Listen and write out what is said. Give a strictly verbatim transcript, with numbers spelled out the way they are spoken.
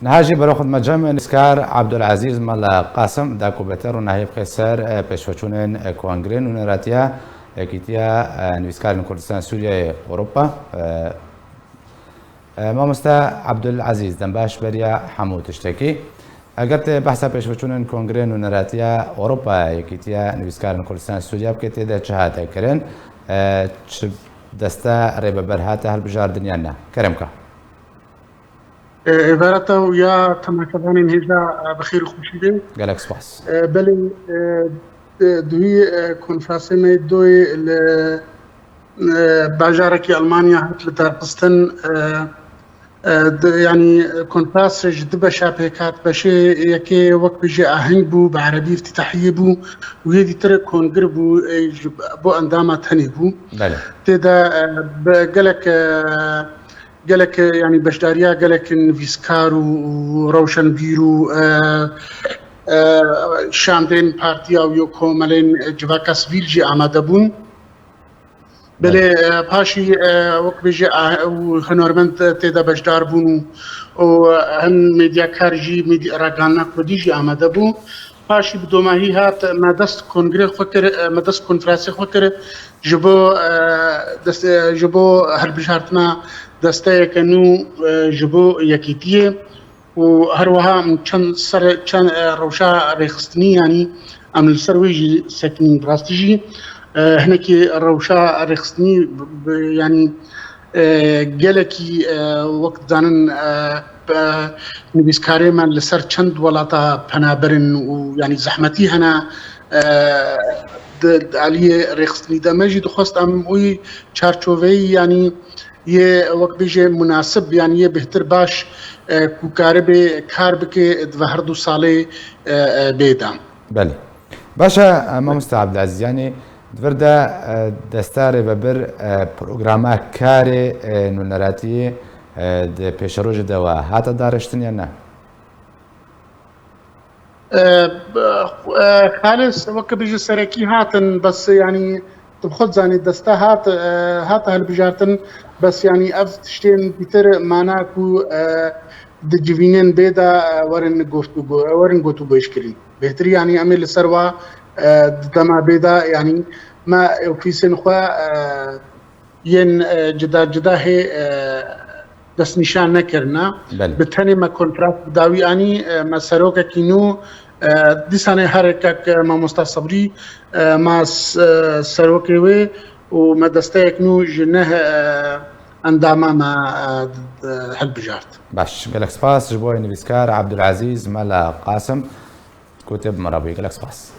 Niha jî berew xwe dime cem nivîskar Abdulazîz Mela Qasim, da ku bêtir rûnahî bixê ser, e, pêşveçûnên, e, Kongrê Nûneratiya Yekîtiya, e, Nivîskarên Kurdistan Sûriyeyê Ewropa. E, e, Mamoste Abdulazîz, dembaş beriya hemû tiştekî. Eger tê behsa pêşveçûnên Kongrê Nûneratiya Ewropa Yekîtiya Nivîskarên Kurdistan Sûriye bikê, tê de çi hate kirin? E, çi deste rêveber hate hilbijardin yan ne? Kerem ka. Êvara te û ya temaşevanên hêja, e, bi xêr û xweşî be. Gelek spas. E, belê, e, e, duhî, e, konferansê me doyê li, e, bajarekî Almanya hat lidarxistin. E, e, di, yanî konferans ji du beşa pêk hat. Beşê yekê wek bijê aheng bû, bi erebî îftîtahiyê bû û yê dîtir kongir bû, e, ji bo endama tenê bû. Belê. Tê de, e, bi gelek, e, gelek, yanî beşdariya gelek nivîskar û, û rewşenbîr û, e, e, şandên partiya û yo komelên civaka sivîl jî amade bûn. Belê, e, paşî, e, wek bêje, e, û hunermend tê de beşdar bûn û, û hem medyakar jî, medya, ragihandina kurdî jî amade bû. Paşî bi domahî hat, me dest kongre xwe kir, me dest konferansê xwe kir ji bo, e, dest, e, ji bo hilbijartina desteyeke nû, e, ji bo yekîtiyê û her wiha em çend ser, çend, e, rewşa rêxistinî, yanî em li ser wê jî sekinîn. Bi rastî jî, e, hinekî rewşa rêxistinî, b-, b-, yanî, e, gelekî, e, wek dizanin, e, Nivîskarê me li ser çend welata penaber in û, yanî, zehmetî hene, e, di, di aliyê rêxistinî de. Me jî dixwest em wî çarçoveyî, yanî, yê, wek bêje, munasib, yanî yê bêhtir baş, e, ku karibe kar bike di ve her du salê, e, e, bê de. Belê. Baş e, e, mamoste Abdulaziz, yanî di vir de, e, desta rêvebir, e, programa karê, e, nûneratiyê, e, di pêşerojê de we hate dariştin yan ne? E, b-, e, Xalis, weke bêje serekî hatin, bes, yanî, tu bi xwe dizanî, desta hat, e, hate hilbijartin, bes, yanî, ev tiştên dîtir mana ku, e, di civînên bê de, e, werin guftûgo, werin gotûbêjkirin. Bêhtir, yanî, em ê li ser wa, e, di dema bê de, yanî, me ofîsên xwe, e, yên, e, cida cida hê, e, destnîşan nekirine. Belê. Bi tenê me konferans bi dawî anî, e, me serokekî nû, e, dîsanê her kek, e, mamosta Sebrî, e, ma s-, e, serokê wê û me desteyek nû ji neh, e, endama me, e, d-, d-, hilbijart. Baş, gelek spas ji bo nivîskar Abdulazîz Mela Qasim. Ku tê bi me re bûyî. Gelek spas.